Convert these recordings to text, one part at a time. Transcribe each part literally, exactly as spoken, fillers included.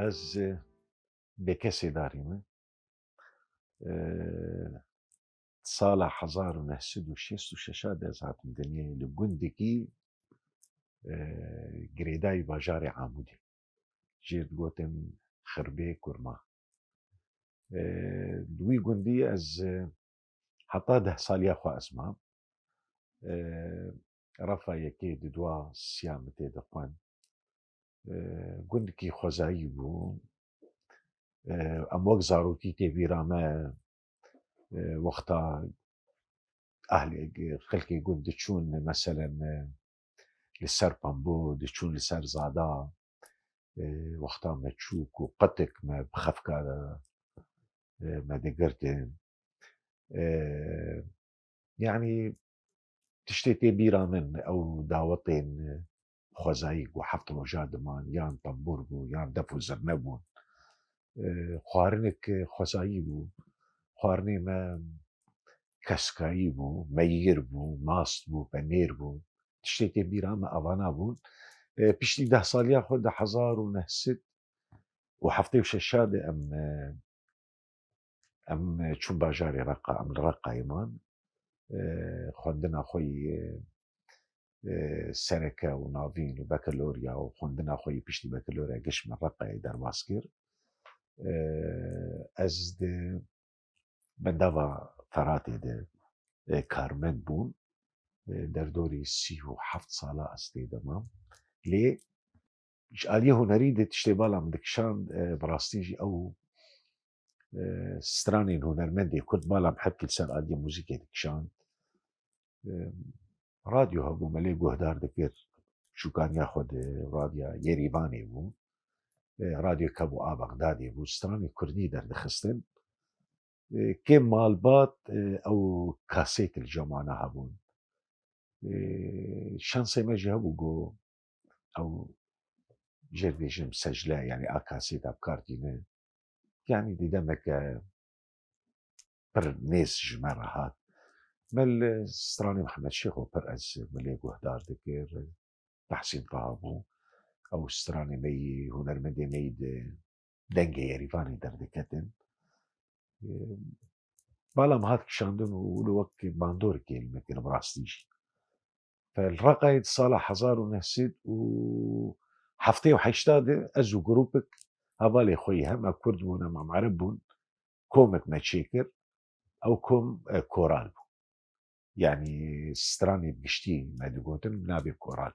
Ez, e, bêkesê darî me. E, sala hezar û neh sed û şêst û şeş de ez hatim dinyê li gundekî, e, girêdayî bajarê Amûdê. Jê digotin Xirbê Kurma. E, li wî gundî ez, e, heta deh saliya xwe ez mam. E, refa yekê, du, dua, siya min tê de xwend. E, gundekî xwezayî bû. E, em wek zarokî tê bîra me, e, wexta ahlê, xelkê gund diçûn, meselen, e, li ser Pembû, diçûn li ser Zada, e, wexta me çûk û qetik me bi xefka de, e, me digirtin. E, yanî tiştê tê bîra min, ew dawetên xwezayî ku heft roja diman, yan tembûr bû, yan def û zirne bûn. E, xwarinek xwezayî bû. Xwarinê me keskayî bû, meyir bû, mast bû, penêr bû. Tiştê tê bîra me avana bûn. E, piştî deh saliya xwe di hezar û neh sed û heftê û şeş de em, e, em çûn bajarê Reqa, em li Reqayê man. E, xwendina xwe yî, e, e, sereke û navîn û bekelorya û xwendina xwe yî piştî bekelorya giş me Reqayê derbas kir. E, ez di bendava Feratê de, e, karmend bûm. E, derdorî sî û heft sala ez tê de mam. Lê ji aliyê hunerî de tiştê bala min dikişand, e, bi rastî jî ew, e, stranên hunermendê Kurd bala min hepkî li ser aliyê muzîkê dikişand. E, radyo hebû, me lê guhdar dikir. Şûkaniya xwe di radya Yerîvanê bû. E, radyo Kebû a Bexdadê bû. Stranê Kurdî derdixistin. E, kêm malbat, e, ew kasêt li cem wana hebûn. E, şansê me jî hebû ku ew jê dibêjin secde, yanî a kasêta bi kar tîne. Yanî di demeke pir nêz ji me re hat. Me li stranê Mihemed Şêxo pir ez me lê guhdar dikir. Tehsîn Taha bû. Ew stranê me yî, hunermendê me yî di Dengê Yerîvanê derdiketin. Bala min hat kişandin û wilo wek bandorikê li me kir bi rastî jî. Fe li Reqayê di sala hezar û neh sed û heftê û heşt de ez û grûpek hevalê xwe yî, hem me Kurd bûn, hem em Ereb bûn, komek me çêkir. Ew kom, e, koral bû. Yanî stranê bi giştî me digotin, bi navê koral.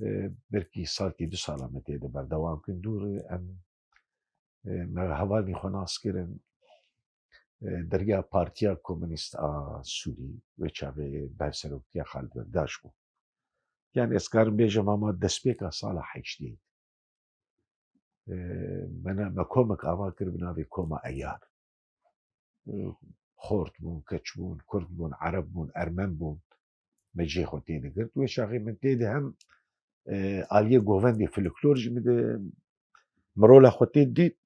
E, belkî salkî du sala me tê de berdewam kin. Dûr em, e, me hevalên xwe nas kirin. E, derya Partiya Komûnîst a Sûrî, wê çaxê bi hevseroktiya Xalid Bekdaş bû. Yanî ez karim bêjim, hema destpêka sala heştê. E, me ne, me komek ava kir bi navê Koma Eyar. E, Xort bûn, keç bûn, Kurd bûn, Ereb bûn, Ermen bûn. Me cihê xwe tê digirt. Wê çaxê min tê de hem, e, aliyê govendê folklor jî min de min rola xwe tê dît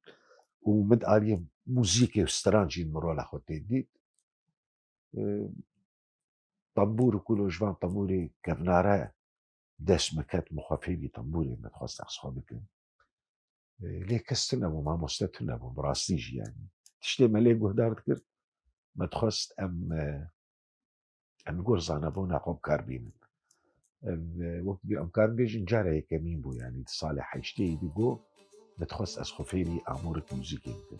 û min di aliyê muzîkê û stran jî min rola xwe tê dît. E, tembûr û ku ji van tembûrê kevnare dest min ket, min xwe fêrî tembûrê me dixwest ez xwe bikim. E, lê kes tune bû, mamoste tune bû, bi rastî jî yanî. Tiştê me lê guhdar dikir, me dixwest em, e, em li gor zanebûna xwe bi kar bînin. Em, e, wek dibê em karin bêjin cara yekemîn bû, yanî di salê heştê yî de got, me dixwest ez xwe fêrî amûrek muzîkê bikim.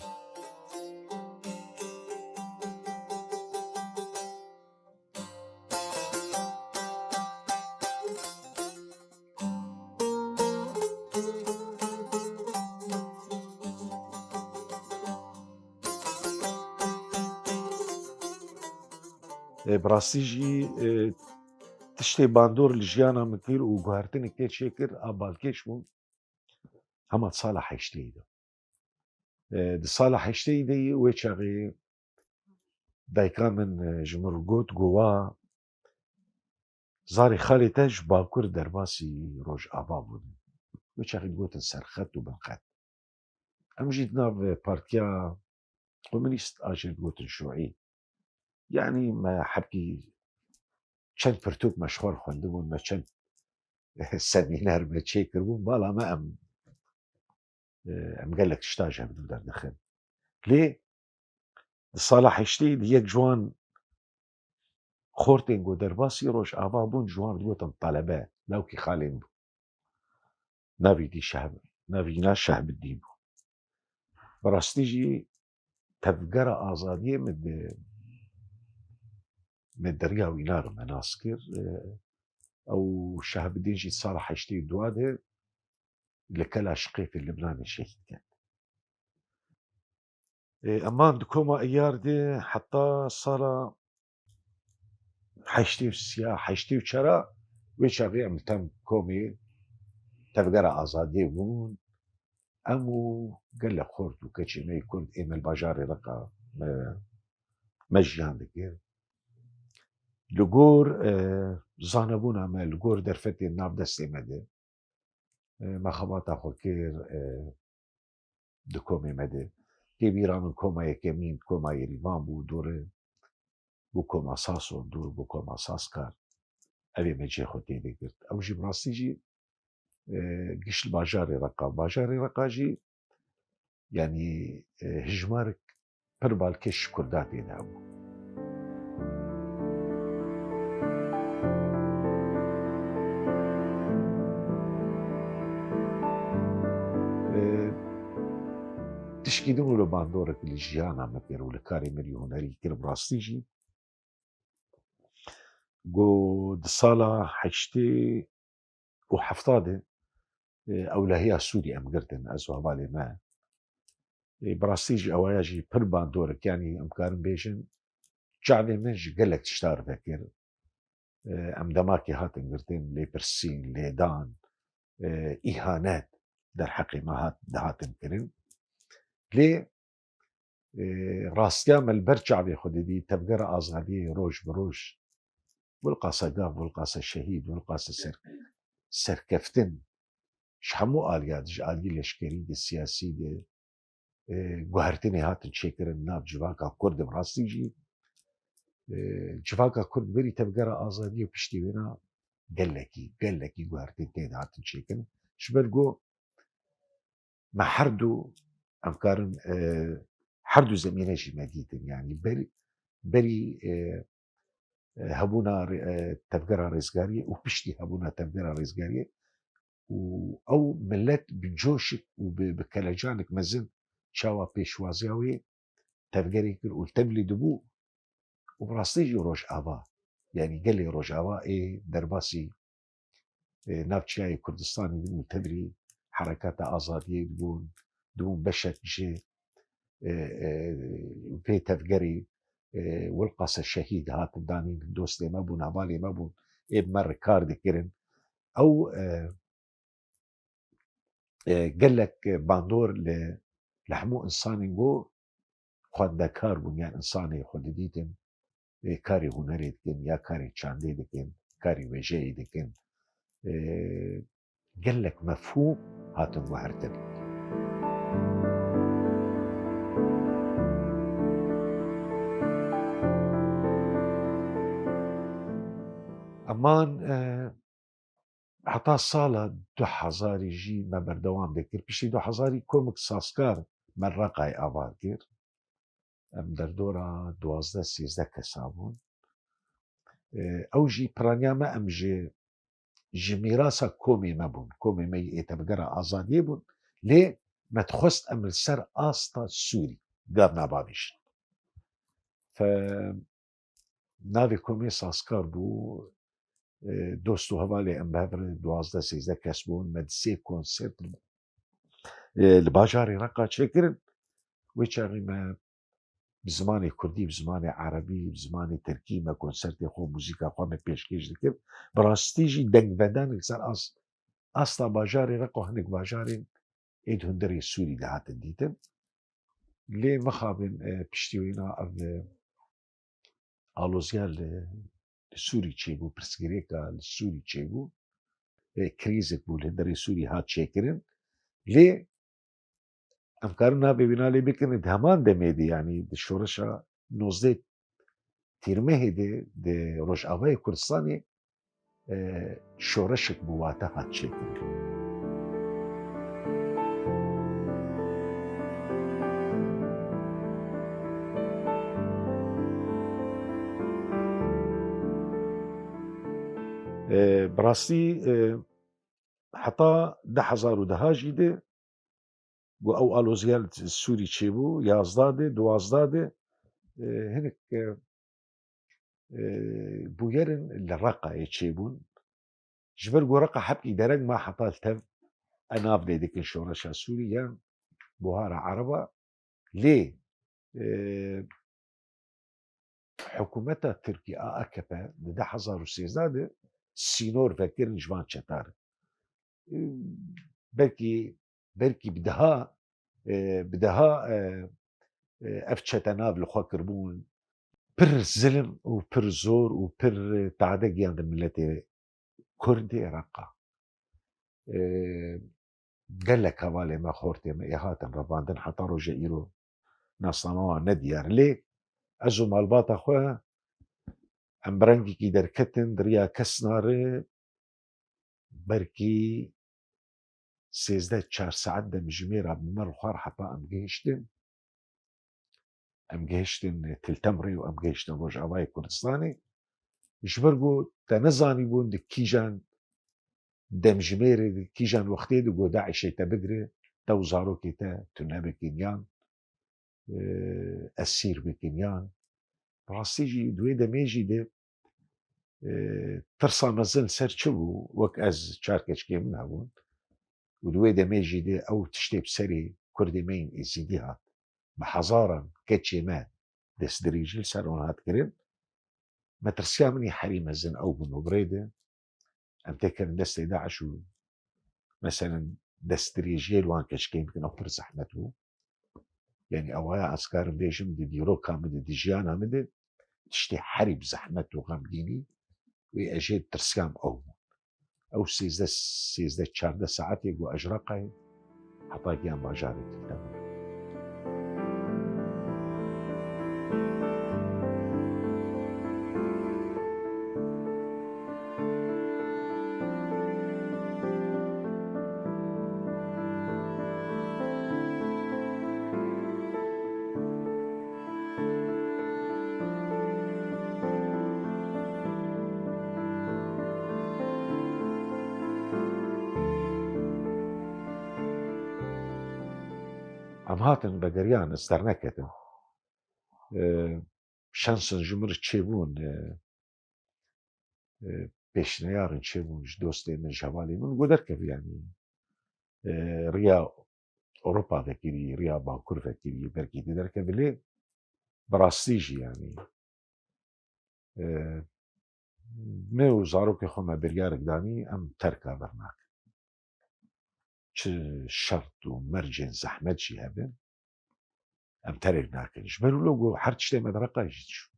E, bi rastî jî, e, tiştê bandor li jiyana min kir û guhertinek tê çêkir a balkêş bûn. Hema sala heştê de. E, di sala heştê de yî wê çaxê dayika min, e, ji min re got, got, "Wa zarê xalê te ji Bakur derbasî Rojava bûn." Wê çaxê digotin Serxet û Binxet. Em jî di nav, e, Partiya Komûnîst a jê digotin Şûî. Yanî me hebkî çend pirtûk me ji xwe re xwendibûn, me çend semîner me çêkiribûn, bala me em E, em gelek tişta ji hev dû derdixin. Lê di sala heştê di yek ji wan xortên ku derbasî Rojava bûn, ji wan digotin talebe, lawkî xalên bû. Navî dî Şeh-, navî na Şehbidîn bû. Bi rastî jî tevgera azadiyê min di, min deriya wî na re me nas kir. E, ew Şehbidîn jî sala heştê û dua de li Kela Şiqêfê Libnanê şehîd ket. E, eman di koma Îyar de heta sala heştê û sê, heştê û çar, wê çaxê em li tem komê tevgera azadiyê bûn. Em û gelek xort û keçê me yê Kurd ê me li bajarê Reqa me, me jiyan dikir. Li gor, e, zanebûna me, li gor derfetên nav destê me de, e, me xebata xwe kir, e, di komê me de. Tê bîra min koma yekemîn, koma Yerîvan bû, dûr bû koma Sason, dûr bû koma Saskar. Ev ê me cihê xwe tê de girt. Ew jî bi rastî jî, e, giş li bajarê Reqa. Bajarê Reqa jî, yanî, e, hijmarek pir balkêş ji Kurda tê de hebû. E, tişkî din û li bandorek li jiyana me kir û li karê min yê hunerî kir, bi rastî jî. Go di sala heştê û hefta de, e, ewlehiya Sûrî em girtin, ez û hevalê me. E, bi rastî jî ewaya jî pir bandorek, yanî em karin bêjin, çavê min ji gelek tişta re vekir. E, em demakê hatin girtin, lêpirsîn, lêdan, e, îhanet derheqê me hat, dihatin kirin. Lê, e, rastiya me li ber çavê xwe didî, tevgera azadiyê roj bi roj, wilqase gav, wilqase şehîd, wilqase ser-, serkeftin, ji hemû aliya, ji aliyê leşkerî de, siyasî de, e, guhertinê hatin çêkirin nav civaka Kurd, bi rastî jî, e, civaka Kurd berî tevgera azadiyê û piştî wêna gelekî, gelekî guhertin tê de hatin çêkirin. Ji ber ku me her du, em karin, e, her du zemîne jî me dîtin. Yanî berî, berî, e, e, hebûna rê-, e, tevgera rêzgariyê û piştî hebûna tevgera rêzgariyê û ew milet bi coşik û bi, bi kelecanek mezin çawa pêşwaziya wê tevgerê kir û li tevlî dibû û bi rastî jî Rojava, yanî gelê Rojava ê derbasî, e, navçeyayê Kurdistanê dibûn, tevlî herekata azadiyê dibûn, dibûn beşek ji, e, e, vê tevgerê, e, wilqase şehîd hatin danîn, dostê me bûn, hevalê me bûn, ê bi me re kar dikirin. Ew, e, e, gelek bandor li, li hemû insanên ku xwendekar bûn, yan insanê xwe didîtin, e, karê hunerê dikin, ya karê çandê dikin, karê wêjeyê dikin. E, gelek mefhûm hatin guhertin. Eman, e, heta sala du hezarî jî me berdewam dikir. Piştî du hezarî komik sazkar me Reqayê ava kir. Em derdora duwazdeh sêzdeh kesa bûn. E, ew jî piraniya me, em ji, ji mîrasa komê me bûn. Komê me yê tevgera azadiyê bûn. Lê me dixwest em li ser asta Sûrî gav nava bêjin. Fe-, navê komê sazkar bû. E, dost û hevalê em bi hev re duwazdeh sêzdeh kes bûn. Me di sê konsert, e, li bajarê Reqa çêkirin. Wê çaxê me bi zimanê kurdî, bi zimanê erebî, bi zimanê tirkî me konsertê xwe, muzîka xwe me pêşkêş dikir. Bi rastî jî dengvedan li ser as-, asta bajarê Reqa, hinek bajarên ê di hundirê Sûrî de hatin dîtin. Lê mixabin, e, piştî wêna ev, e, aloziya li, li Sûrî çêbû, pirsgirêka li Sûrî çêbû. E, krîzek bû, li hundirê Sûrî hat çêkirin. Lê em karin navê wîna lê bikin, di heman demê de, yanî di şoreşa nozdeh Tîrmehê de, di Rojavayê Kurdistanê, e, şoreşek bi wate hat çêkirin. E, bi rastî, e, heta du hezar û deh jî de ku ew aloziya li Sûrî çêbû, yazdeh de, duwazdeh de, e, hinek, e, e, bûyerin li Reqayê çêbûn. Ji ber ku Reqa hepkî dereng ma heta li tev ev nav lê dikin şoreşa Sûrî yan buhara Ereba. Lê, e, hikûmeta Tirkî a A K P di du hezar û sêzdeh de sînor vekirin ji van çetan re. E, belkî, belkî bi deha, e, bi deha, e, e, ev çete nav li xwe kiribûn. Pir zilim û pir zor û pir, e, tade giyandin miletê Kurdê Reqa. E, gelek hevalê me, xortê me ê hatin revandin, heta roja îro nasnama wan ne diyar. Lê ez û malbata xwe em bi rengekî derketin di riya kesna re, belkî sêzdeh çar saet demjimêra bi me re xwar heta em gihiştin. Em gihiştin Til Temrê û em gihiştin Rojavayê Kurdistanê. Ji ber ku te nezanîbûn di kîjan demjimêrê, di kîjan wextê de ku DAIŞê te bigire, te û zarokê te tune bikin yan, e, esîr bikin yan. Rastî jî di wê demê jî de, e, tirsa mezin li ser çi bû? Wek ez çar keçikê min hebûn û di wê demê jî de ew tiştê bi serê Kurdê me yên Êzîdî hat. Bi hezaran keçê me destdirêjî li ser wan hat kirin. Metirsiya min ê herî mezin ew bû, nobrê de em têkevin destê DAIŞ û meselen destdirêjiyê li wan keçikên bikin, ew pir zehmet bû. Yanî ewaya ez karim bêjim di dîroka min de, di jiyana min de tiştê herî bi zehmet û xemgînî wê ez jê tirsiyam ew bû. Ew sêzdeh, sêzdeh çardeh saetê ku ez ji Reqayê heta giyan bajarê Til Temrê. Em hatin vegeriyan, ez derneketim. E, şansên ji min re çêbûn, e, e, pêşniyarên çêbûn ji dostê min, ji hevalê min, ku derkevî, yanî, e, riya Ewropa vekirî, riya Bakur vekirî, belkî dê derkevî, lê bi rastî jî, yanî, e, me û zarokê xwe me biryarek danî, em terka vir nakin. Çi şert û mercên zehmet jî hebin, em terk nakin. Ji ber wilo ku her tiştê me di Reqayê jî diçû.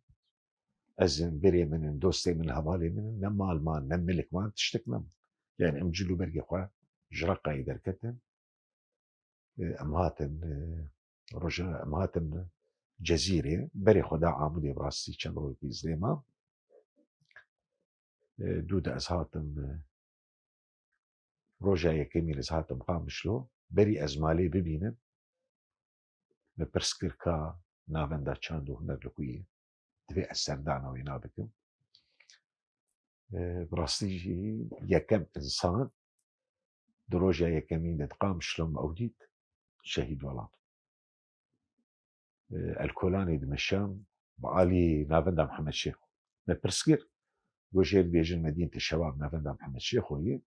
Ez in, birê min in, dostê min, hevalê min in, ne mal man, ne milik man, tiştek neman. Yani em cil û bergê xwe ji Reqayê derketin. E, em hatin, e, roja, em hatin Cezîrê, berê xwe da Amûdê, bi rastî çend rojekî ez lê mam. E, dû de ez hatim, e, roja yekemîn ez hatim Qamişlo, berî ez malê bibînim, me pirs kir ka navenda çand û huner li ku ye, divê ez serdana wêna bikim. E, bi rastî jî yekem însan di roja yekemîn de di Qamişlo min ew dît, Şehîd Welat. E, El Kolanê dimeşam, bi alî navenda Mihemed Şêxo. Me pirs kir, got, jê dibêjin Medînete Şebab, navenda Mihemed Şêxo ye.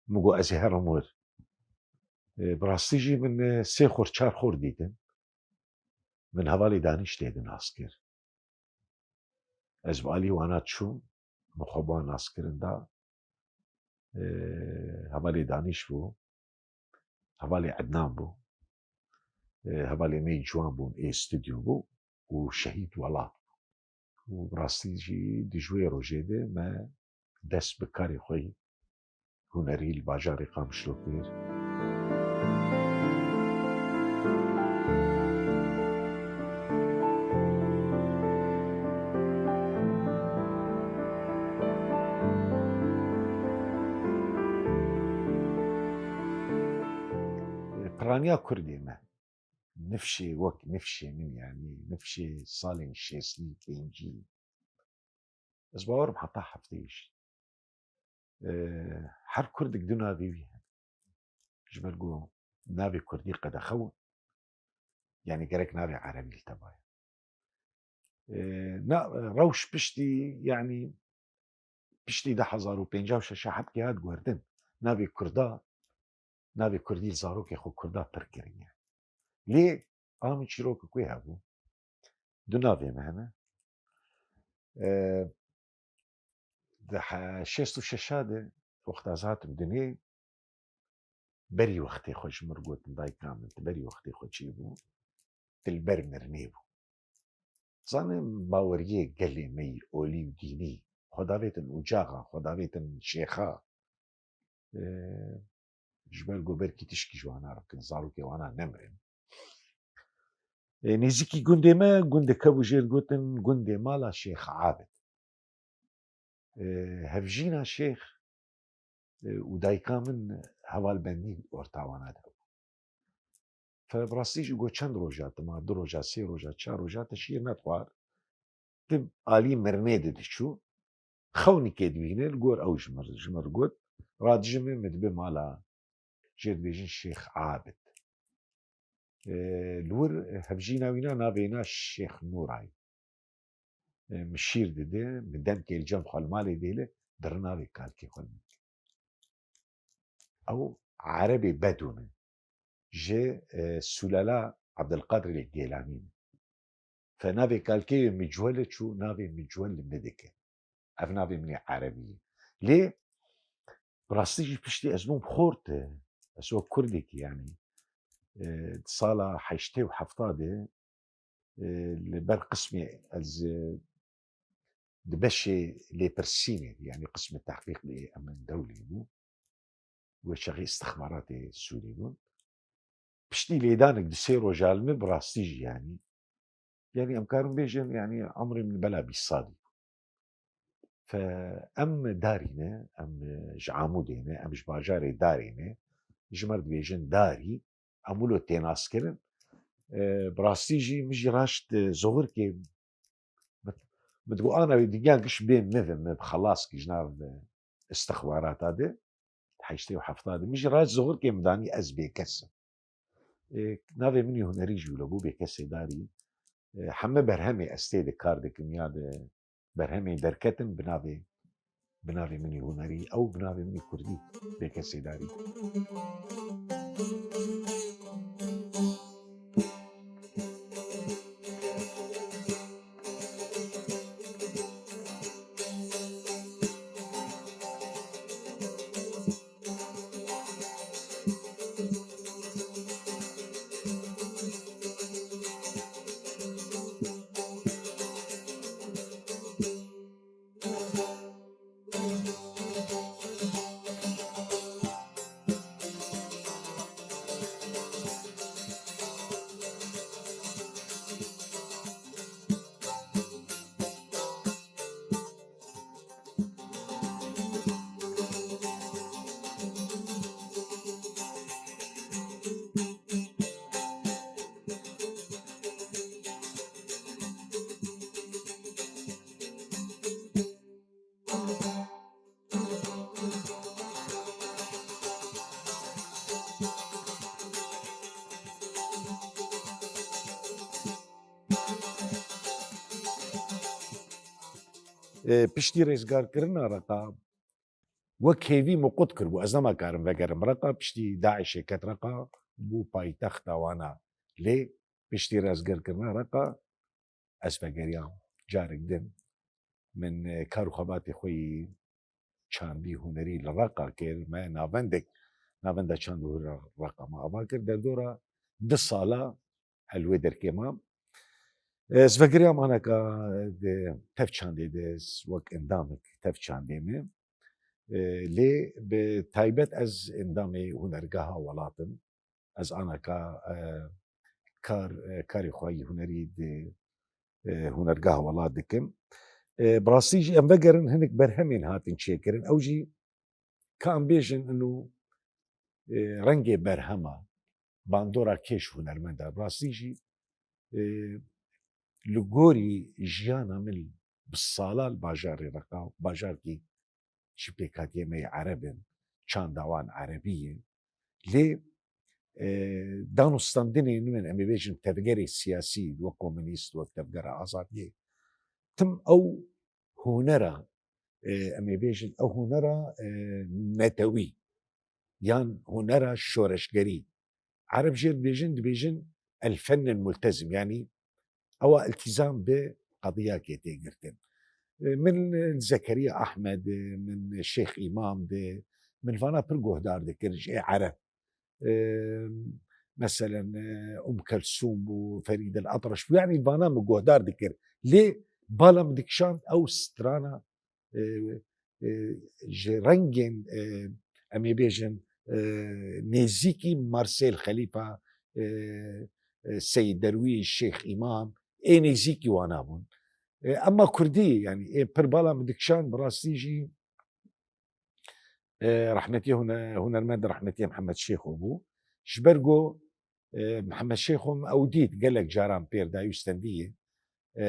Min got, ez ê herim wir. E, bi rastî jî min, e, sê xor, çar xor dîtin. Min hevalê Danîş tê de nas kir. Ez bi alî wana çûm, min xwe bi wan naskirin da. E, hevalê Danîş bû, hevalê Ednan bû, e, hevalê me yî ciwan bûn ê stûdyo bû û Şehîd Welat bû. Û bi rastî jî di ji wê rojê de me dest bi karê xwe yî hunerî li bajarê Qamişlo kir. Piraniya Kurdê me, nifşê wek nifşê min, yanî nifşê salên şêstî, pêncî, ez bawerim heta heftê jî. E, her Kurdek du navê wî hene. Ji ber ku navê Kurdî qedexe bû, yanî gerek navê Erebî li te baye. E, na, rewş piştî, yanî piştî du hezar û pêncî û şeş hebkê hat guhertin. Navê Kurda, navê Kurdî li zarokê xwe Kurda pir kirin yani. Lê a min çîrokek wê hebû. Du navê me hene. E, di he-, şêst û şeş de wexta ez hatim dinê, berî wextê xwe ji min re gotin, dayika min, tu berî wextê xwe çêbû, tu li ber mirinê bû. Zanim baweriyê gelê me yî olî û dînî, xwe davêtin ocaxa, xwe davêtin şêxa. E, ji ber ku belkî tişkî ji wana re bikin, zarokê wana nemirin. E, nêzîkî gundê me, gundek hebû jê re gotin gundê mala Şêx Abid. E, hevjîna Şêx, e, û dayika min hevalbendî orta wana de bû. Fe bi rastî jî got çend roja dima, du roja, sê roja, çar roja te şîr nedixwar. Tu alî mirinê de diçû. Xewnikê dibîne, li gor ew ji min, ji min re got, radijime min dibe mala, jê dibêjin Şêx Abid. E, li wir hevjîna wîna navê wîna Şêx Nûray. E, min şîr dide, min demkê li cem xwe li malê dihêle, diri navê kalkê xwe li min. Ew Erebê Bedû ne. Ji, e, Sûlala Ebdilqadirê Gêlanî ne. Fe navê kalkê wê Micwel e, çû navê Micwel li min dike. Ev navê min ê Erebî ye. Lê bi rastî jî piştî ez bûm xort, e, ez wek Kurdekî, yanî, e, di sala heştê û hefta de, e, li ber qismê ez, e, di beşê lêpirsînê, yanî qismê tehqîq li Emin Dewlê bû. Wê çaxê îstixbaratê Sûrî bûn. Piştî lêdanek di sê roja li min bi rastî jî, yanî, yanî em karin bêjin, yanî emrê min bela bîst salî bû. Fe em darî ne, em ji Amûdê ne, em ji bajarê Darê ne, ji me re dibêjin Darî, em wilo tê naskirin. E, bi rastî jî min jî raşt, e, zoxirkê min, min digot, ana wê dinya giş bê min ve, min xelas kir ji nav, e, istixbarata de, heştê û hefta de. Min jî raşt zoxirkê min danî ez bêkes im. E, navê min ê hunerî jî wilo bû, Bêkesê Darî. E, heme berhemê ez tê de kar dikim ya de berhemê derketin bi navê, bi navê min ê hunerî, ew bi navê min ê kurdî, Bêkesê Darî. E, piştî rêzgarkirina Reqa, wek hêvî min qut kiribû, ez nema karim vegerim Reqa, piştî DAIŞê ket Reqa, bû paytexta wana. Lê piştî rêzgarkirina Reqa, ez vegeriyam. Carek din min, e, kar û xebatê xwe yî çandî hunerî li Reqa kir. Me navendek, navenda çand û hunerî Reqa me ava kir. Derdora du sala ez li wê derkê mam. Ez vegeriyam aneka di tev çandê de, ez wek endamek tev çandê me. E, lê bi taybet ez endamê Hunergeha Welat im. Ez aneka, e, kar, e, karê xwe yî hunerî di, e, Hunergeha Welat dikim. E, bi rastî jî em vegerin hinek berhemên hatin çêkirin. Ew jî ka em bêjin ino, e, rengê berhema, bandora kêş hunermend e. Bi rastî jî, e, li gorî jiyana min bi sala li bajarê Reqa, bajarkî ji pêkhatiyê me yê Ereb in, çanda wan Erebî ye. Lê, e, danûstandinên min, em ê bêjin tevgerê siyasî, wek komûnîst, wek tevgera azadiyê, tim ew hunera, e, em ê bêjin ew hunera, e, netewî yan hunera şoreşgerî. Ereb jê dibêjin, dibêjin el fennel multezim, yanî ewa iltîzam bi qediyakê tê girtin. E, min, e, Zekeriya Ahmed, e, min Şêx Îmam de, min vana pir guhdar dikir ji ê Ereb. E, meselen, e, Um Kelsûm bû, Ferîd El Atraş bû, yanî vana min guhdar dikir. Lê bala min dikişand ew strana, e, e, ji rengên, e, em ê bêjin, e, nêzîkî Marsêl Xelîfa, e, e, Seyîd Derwîş, Şêx Îmam, ê nêzîkî wana bûn. E, ema Kurdî, yanî ê pir bala min dikişand, bi rastî jî, e, rehmetî hune-, hunermend rehmetî Mihemed Şêxo bû. Ji ber ku, e, Mihemed Şêxo min ew dît gelek caran pêr dayî û stendiyê. E,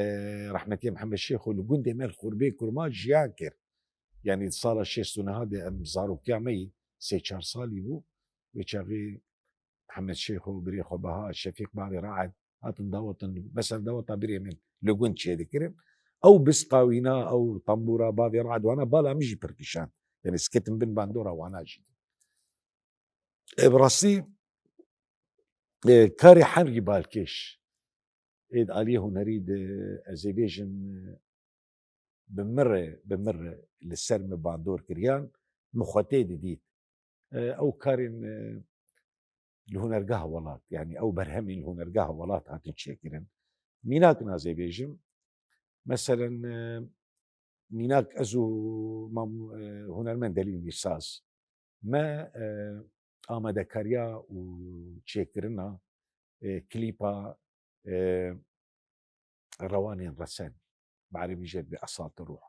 rehmetî Mihemed Şêxo li gundê me li Xurbê Kurmac jiyan kir. Yanî di sala şêst û neha de em zarokiya me yî sê çar salî bû. Wê çaxê Mihemed Şêxo, birê xwe Beha, Şefîq bavê Raed, hatin dawetin, mesela daweta birê min li gund çêdikirin. Ew biz qawîna, ew tembûra bavê Raed wana bala min jî pir kişand. Yanî sketin bin bandora wana jî. E, bi rastî, e, karê Henrî Balkêş, ê di aliyê hunerî de ez ê bêjim, e, bi min re, bi min re li ser min bandor kiriyan, min xwe tê didît. E, ew karên, e, li Hunergeha Welat, yanî ew berhemên li Hunergeha Welat hatin çêkirin. Mînak nazê bêjim, meselen, e, mînak ez û mam, e, hunermend Delîl Mîrsaz me, e, amadekariya û çêkirina, e, klîpa, e, Rewanên Resen, bi erebî jê dibê Esat Ruh.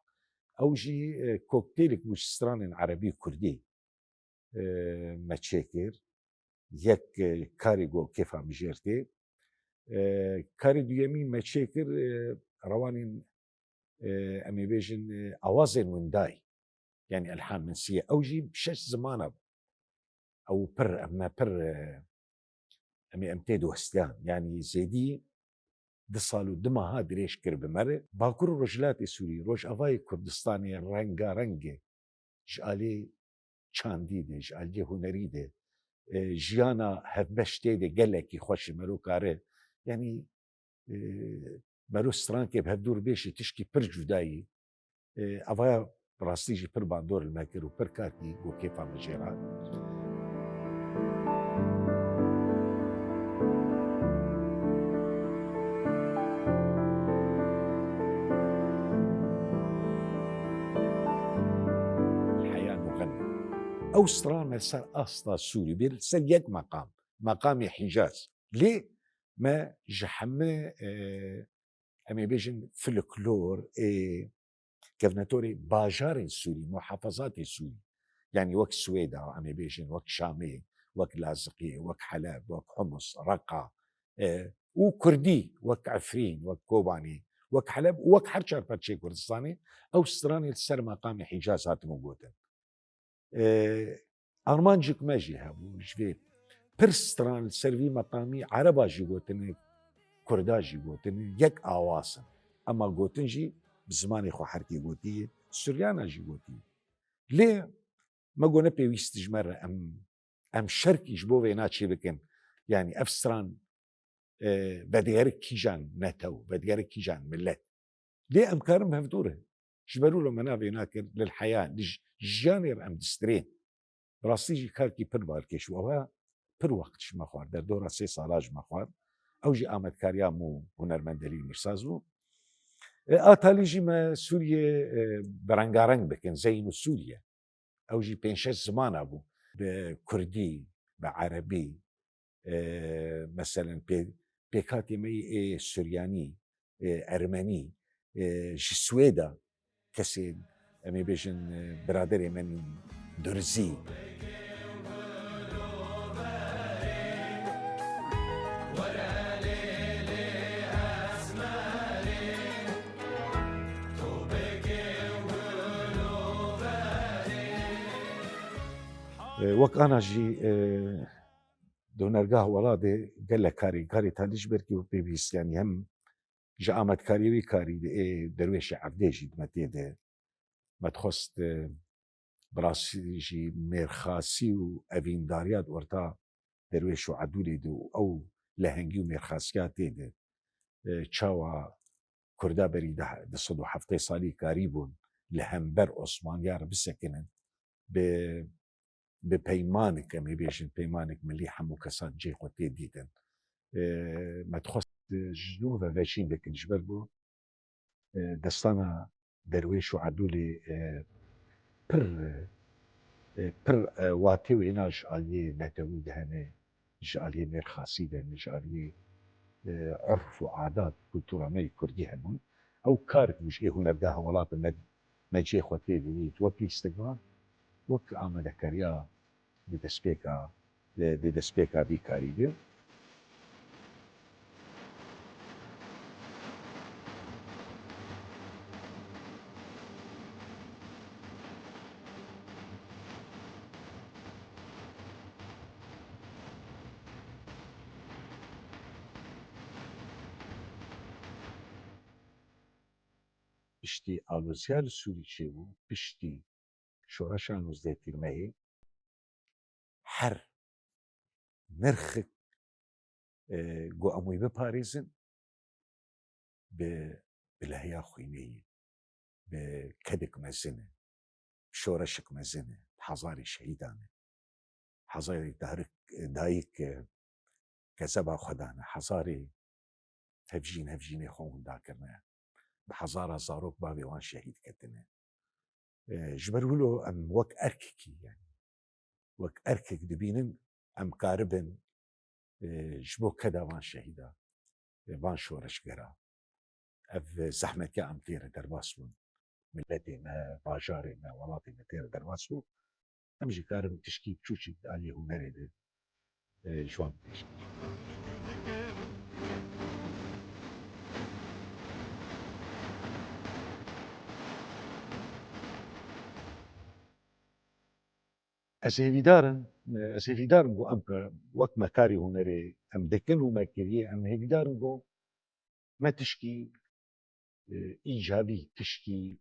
Ew jî, e, koktêlek bû ji stranên erebî û kurdî, e, me çêkir. Yek, e, karê ku kêfa min jê re tê. E, karê duyemî me çêkir, e, rewanên, e, em ê bêjin, e, awazên windayî. Yanî elhan min siye. Ew jî bi şeş zimana bû. Ew pir, em me pir, e, em ê, em tê diwestiyan. Yanî zêdî du sal û du meha dirêj kir bi me re. Bakur û Rojhilatê Sûrî, Rojavayê Kurdistanê rengareng e. Ji alî çandî de, ji aliyê hunerî de, e, jiyana hevbeş tê de gelekî xweş e, mero kare. Yanî, e, mero strankê bi hev dûr bêşî tişkî pir cudayî. E, evaya bi rastî jî pir bandor li me kir û pir kar kî ku kêfa min jê re hat. Heya nû xene. Ew stran me ser asta Sûrî bê, li ser yek meqam, meqamê Hîcaz. Lê me ji heme, e, em ê bêjin folklor, ê, kevnetorê bajarên Sûrî, muhafazatê Sûrî, yanî wek Swêda, em ê bêjin, wek Şamê, wek Laziqiyê, wek Heleb, wek Humus, Reqa, e, û Kurdî, wek Efrîn, wek Kobanê, wek Heleb û wek her çar parçeyê Kurdistanê, ew stranê li ser meqamê Hîcaz hatibû gotin. E, armancek me jî hebû, ji vê pir stran li ser vî meqamî Ereba jî gotine, Kurda jî gotine, yek awaz in. Ema gotin jî bi zimanê xwe herkê gotiye, Suryana jî gotiye. Lê me got ne pêwîst ji me re em, em şerkî ji bo vêna çê bikin. Yanî ev stran, e, vedigere kîjan netew, vedigere kîjan millet. Lê em karin bi hev dûr in. Ji ber wilo me navê nakir, li heya, li j-, jiyanê re em distirên. Bi rastî jî karkî pir balkêş û ew pir wext ji me xwar, derdora sê sala ji me xwar. Ew jî amadkariya min û hunermend Delîl Mîrsaz bû. E, a talî jî me Sûriyê, e, bi rengareng bikin, Zeyn û Sûriye. Ew jî pênc şeş zimana bû. Bi kurdî, bi erebî, e, meselen pê-, pêkhatê me yê ê suryanî, e, ermenî, e, ji Swêda kesên, em ê bêjin, e, biraderê me durzî. E, wek ana jî, e, di hunergeha welatê gelek karî, karê talî ji ber ku pêwîst, yanî hem ji amadkariyê wî karî di ê derwêşê Evdê jî di me tê de. Me dixwest, e, bi rastî jî mêrxasî û evîndariya di orta derwêş û edûlê de û ew lehengî û mêrxasiya tê de, e, çawa Kurda berî di, di sed û heftê salî karîbûn li hember Osmaniya re bisekinin, bi, bi peymanik, em ê bêjin peymanik milî hemû kesan cihê xwe tê dîtin. E, me dixwest, e, ji nû ve veşîn bikin, ji ber ku, e, destana derwêş û edûlê, e, pir, e, pir, e, watê wêna ji aliyê netewî de hene, ji aliyê mêrxasî de hene, ji aliyê, e, urf û adat, kultura me yê kurdî hebûn. Ew kar ku ji ê hunergeha welatê me, me cihê xwe tê dît, wek lîstikvan, wek amadekariya di destpêka, di, di destpêka vî karî de. Piştî aloziya li Sûrî çêbû, piştî şoreşa nozdeh Tîrmehê, her nirxik, e, ku em wî biparêzin, bi, bi lehiya xwînê ye, bi kedik mezin e, bi şoreşik mezin e, bi hezarê şehîdan e. Hezarê darik, dayik, e, kezeba xwe dane, hezarê hevjîn, hevjînê xwe winda kirine. Bi hezara zarok bavê wan şehîd ketine. E, ji ber wilo em wek erkekî, yani, wek erkek dibînin, em karibin, e, ji bo keda van şehîda, e, van şoreşgera, ev zehmetiya em tê re derbas bûn. Miletê me, bajarê me, welatê me tê re derbas bû. Em jî karin tişkî biçûçik di aliyê hunerê de, e, ji wan bibêjin. Ez hêvîdar im, ez hêvîdar im ku em ke-, wek me karê hunerê em dikin û me kiriye, em hêvîdar in ku me tişkî, e, îcabî, tişkî,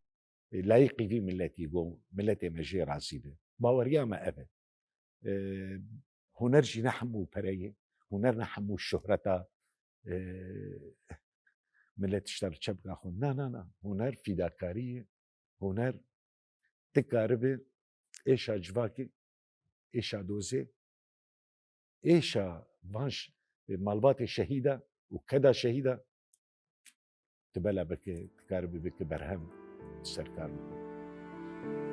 e, layîqî vî miletî, ku miletê me jê razî be. Baweriya me ev e. E, huner jî ne hemû pere ye, huner ne hemû şohreta, e, milet tişta li çepka xwe. Na, na, na. Huner fîdakarî ye. Huner, tu karibe êşa civakê, êşa dozê, êşa van ş-, malbatê şehîda û keda şehîda, tu bela bike, tu karibe bike berhem, ser kar bike.